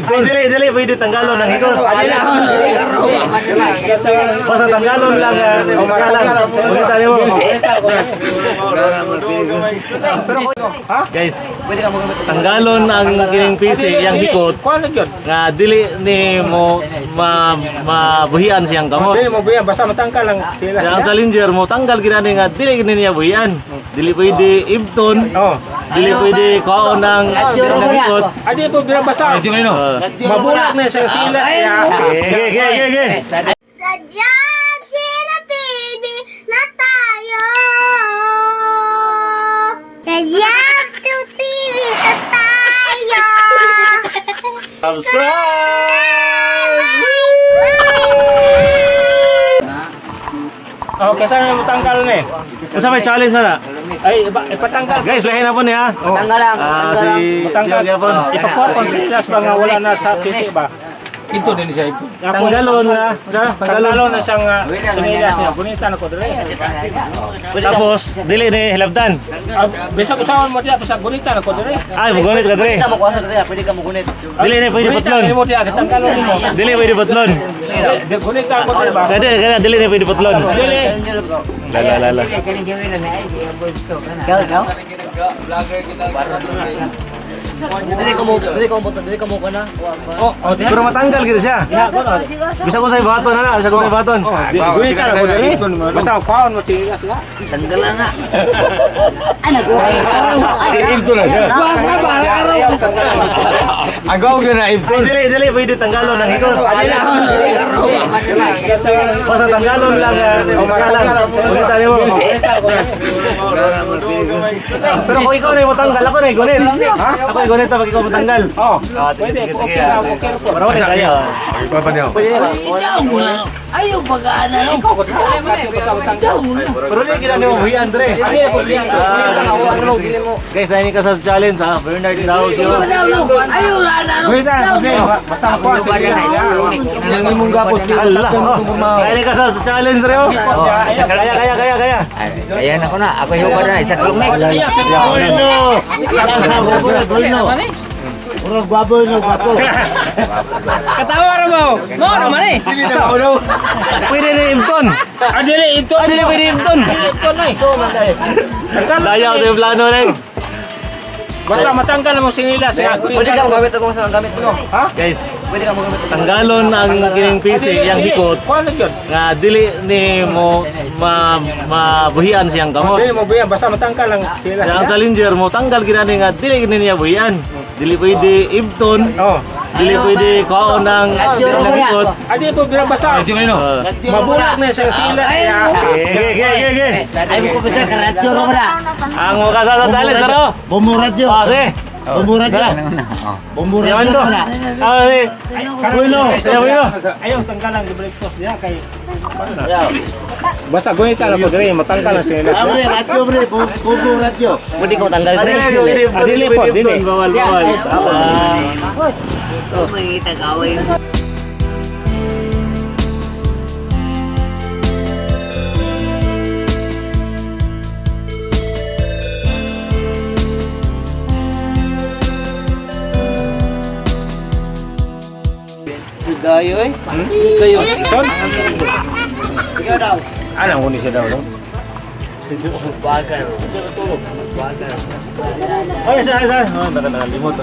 Ay, dili, dili pwede tanggalon ang hikot. Basta tanggalon lang, lang. Ulitan mo. Guys, tanggalon ang kining PC yang hikot Kuha na yun. nga dili ni mo ma mabuhian siyang kamot. Dili mo buyan, basta matangkal lang sila. Kaya ang challenger mo tanggal ginani nga dili gini niya buhian. Dili pwede ibton, Oh. dili pwede kaon ng ng hikot. Adi po bilang basta mabulag na siya sila. Okay, okay, okay, okay. Radyo Chino TV na tayo. Radyo TV na tayo. Subscribe! Oh, kasi mo tangkal ni. Unsa may challenge na? Ay, iba, ipatanggal. Guys, lahi na po niya. Tanggal lang, Ah, tanggal lang. si Matanggal. Tio Gyapon. Ipakuha ko sila ba nga wala na sa kisi ba? Ito din siya ito. Tanggalon nga. Unsa? Tanggalon. Tanggalon na siyang sinilas niya. Gunitan ako dire. Tapos dili ni hilabdan. Ah, bisag usawan mo diya, bisag gunitan ako dire. Ay, mugunit ka Pwede dre. ka mo kuha sa dito, pwede ka mo gunit. Dili ni pwede Gunitan putlon. mo diya, tanggalon mo. Dili pwede putlon. Di gunitan ko dire ba? Dili kaya dili ni pwede putlon. Dili. La la la la. Ikaw, ikaw? Dili ko mo kuha na. Oh, Pero matanggal gid siya. Bisa ko sa baton na, bisa ko sa baton. Gunitan ako dire. Basta kuhaon mo sinilas niya. Tanggalan na. Ano ko? Ito na siya. Agaw ka na ito. Ay, dili dili pwede tanggalon ang hikot. Basta tanggalon lang, lang. Ulitan mo. Pero kung ikaw na yung matanggal, ako na yung gunit. Ako yung gunit pag ikaw matanggal. Oh, Ah, sige, pwede. sige, sige. Okay ra, okay ra po. Para wala kaya. Pagpapa niyo. Ayaw pag-aana no. Pero di kita ni mo buhi Andre. Guys, dahil ka sa challenge ha, Bernard House yun. Ayaw na no. Gunitan ako dire. Basta makuha sinilas niya. Yang imong gapos Allah. Dahil ka sa challenge Reo. Kaya kaya kaya kaya. Ayan ako na, ako yung na, isa kalong. Bueno. Bueno. Murag baboy no gwapo. Katawa ra mo. Mo naman eh. Dili na ako no. Pwede ni Imton. Ah, dili ito. Ah, dili pwede Imton. Ito na eh. Dayaw sa plano na. Basta matanggal mo sinilas niya. Pwede ka mo gamit ako sa gamit mo. Ha? Guys, Pwede ka mo gamit. tanggalon ang kining PC yang hikot Kuha na yun. nga dili ni mo ma mabuhian siyang kamot. Dili mo buyan, basta matanggal lang sinilas Kaya ang niya. challenger mo tanggal ginani nga dili gini niya buhian. Dili pwede ibton, Oh. dili pwede kaon ng ng hikot. Adi po bilang basta mabulag na siya sinilas niya. Okay, okay, okay, okay. Ayaw ko pa sa karadyo ro na. Ang mga sa challenge ano? Bombo radyo. Ah, sige. Bombo radyo. Bombo Yaman radyo to. na. Ah, sige. Bueno, sige, bueno. Ayaw tanggalan di breakfast niya kay Basta gunitan ako dire, matanggal ang sinilas Ah, niya. bre, radyo bre, bombo radyo. Pwede ka tanggal Ah, dili, dili, Ah, dili po, pwede dili. ibton. Bawal, bawal. Ah. May tagaway. Gayo eh. Gayo. Son? Anong kunin siya daw, no? Bagal. Bagal. Ay, isa, isa. Oh, nakalimot.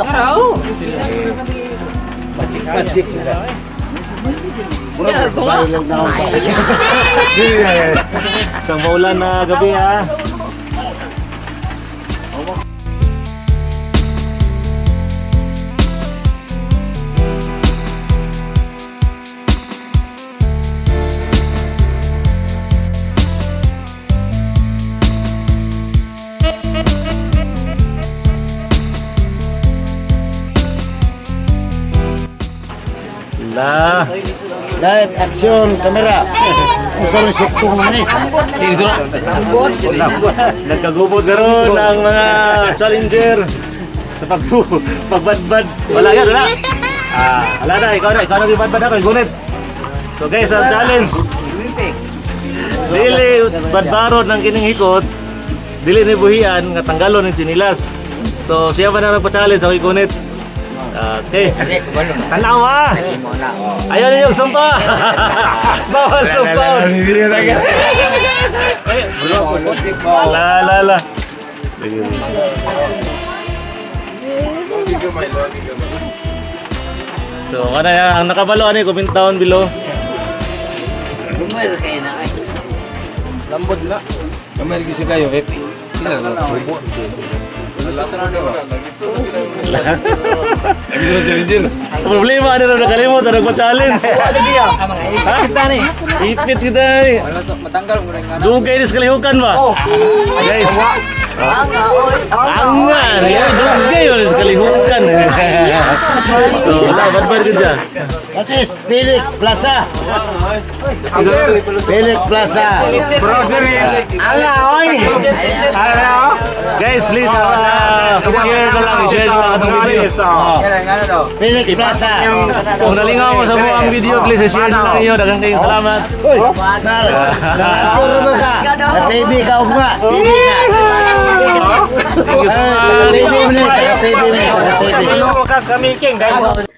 Araw. Isang maulan na gabi ha. La. Light, action, camera. Kung saan suktong naman eh. Dito na. Nagkagubot karon ang mga challenger sa pagbadbad. Wala yan, wala. Ah, wala na, ikaw na ibadbad ako, gunit. So guys, ang challenge, dili badbaron ng kining hikot, dili ni buhian nga tanggalon ng sinilas. So siya ba na nagpa-challenge ako igunit. Okay. Tanawa. Ayaw ninyo sumpa. Bawal sumpa. La la la. Sige. So, ano yan, ang nakabalo ano, comment down below. Bumel kayo na kayo. Lambot na. Kamay kasi kayo eh. Sila na. Bubo. Ang problema, ano na nakalimot, ano nagpa-challenge. Ha? Ipit kita ni. Matanggal mo rin nga. Dugay ni sa kalihukan ba? Guys. Anga, yan, dugay yun sa kalihukan. So, wala, badbad ka dyan. That is Felix Plaza. Felix Plaza. Guys, please, share na lang, share na lang itong video. Felix Plaza. Kung nalingaw mo sa buong video, please share na lang ninyo. Daghang kayong salamat. Uy, sar. Sa radyo naman ka. Sa TV ka ugma. TV ka. Thank you so Sa much. TV mo ni, sa TV mo, sa TV. Kami king dahil